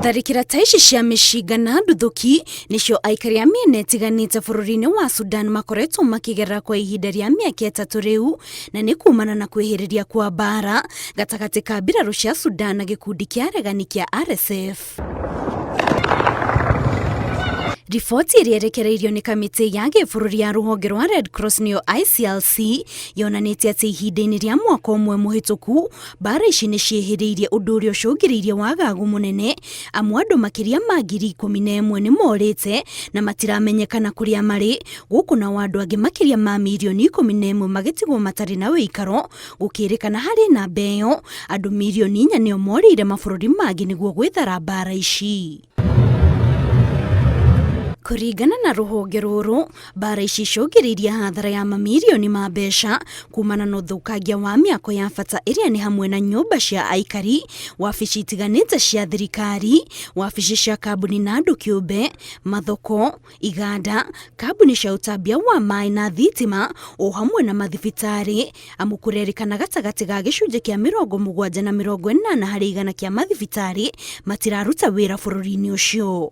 Tharĩkĩra ta ici cia mĩcinga na nduthũki nĩcio aikari a mĩena ĩtiganĩte bũrũri-inĩ wa Sudan makoretwo makĩgerera kwa ihinda rĩa mĩaka 3 rĩu, na nĩ kumana na kwĩhĩrĩria kwa mbara gatagatĩ ka mbirarũ cia Sudan na gĩkundi kĩa aregani kĩa RSF. Riboti ĩrĩa ĩrekereirio nĩ kamĩtĩ ya gĩbũrũri ya rũhonge rwa Red Cross nĩyo ICRC yonanĩtie atĩ ihinda-inĩ rĩa mwaka ũmwe mũhĩtũku mbara ici nĩ ciĩhĩrĩirie ũndũ ũrĩa ũcũngĩrĩirie wagagu mũnene amu andũ makĩria ma 11,000 nĩ morĩte na matiramenyekana kũrĩa marĩ gũkũ nao andũ angĩ makĩria ma mirioni 11 magĩtigwo matarĩ na wĩikaro. Gũkĩrĩkana harĩ namba ĩyo andũ mirioni 4 nĩo morĩire mabũrũri mangĩ nĩguo gwĩthara mbara ici. Kũringana na rũhonge rũrũ, mbara ici icũngĩrĩirie hathara ya mamirioni ma mbeca kumana na ũthũkangia wa mĩako ya bata ĩrĩa nĩ hamwe na nyũmba cia aikari, wabici itiganĩte cia thirikari, wabici cia kambuni na andũ kĩũmbe, mathoko, iganda, kambuni cia ũtambia wa maĩ na thitima o hamwe na mathibitarĩ, amu kũrerĩkana gatagatĩ ga gĩcunjĩ kĩa 70 na 80 harĩ igana kĩa mathibitarĩ matiraruta wĩra bũrũri-inĩ ũcio.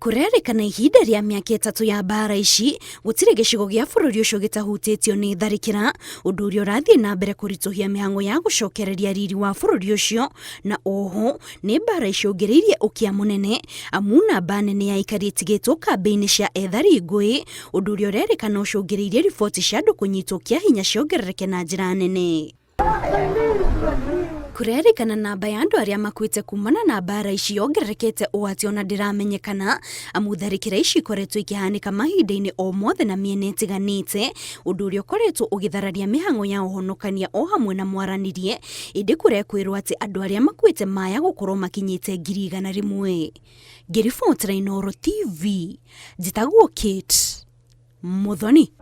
Kũrerĩkana ihinda rĩa mĩaka 3 ya mbara ici gũtirĩ gĩcigo gĩa bũrũri ũcio gĩtahutĩtio nĩ tharĩkĩra, ũndũ ũrĩa ũrathiĩ na mbere kũritũhia mĩhang'o ya gũcokereria riri wa bũrũri ũcio, na oho nĩ mbara icũngĩrĩirie ũkĩa mũnene amu namba nene ya aikari ĩtigĩtwo kambĩ-inĩ cia ethari ngũĩ, ũndũ ũrĩa ũrerĩkana ũcũngĩrĩirie riboti cia andũ kũnyitwo kĩa hinya ciongerereke na njĩra nene. Kũrerĩkana namba ya andũ arĩa makuĩte kumana na mbara ici yongererekete ũũ atĩ ona ndĩramenyekana, amu tharĩkĩra ici ikoretwo ikĩhanĩka mahinda-inĩ o mothe na mĩena ĩtiganĩte, ũndũ ũrĩa ũkoretwo ũgĩthararia mĩhang'o ya ũhonokania o hamwe na mwaranĩrie, ĩndĩ kũrekwĩrwo atĩ andũ arĩa makuĩte maya gũkorwo makinyĩte 100,000. Ngĩribotera Inooro TV, njĩtagwo Kate Muthoni.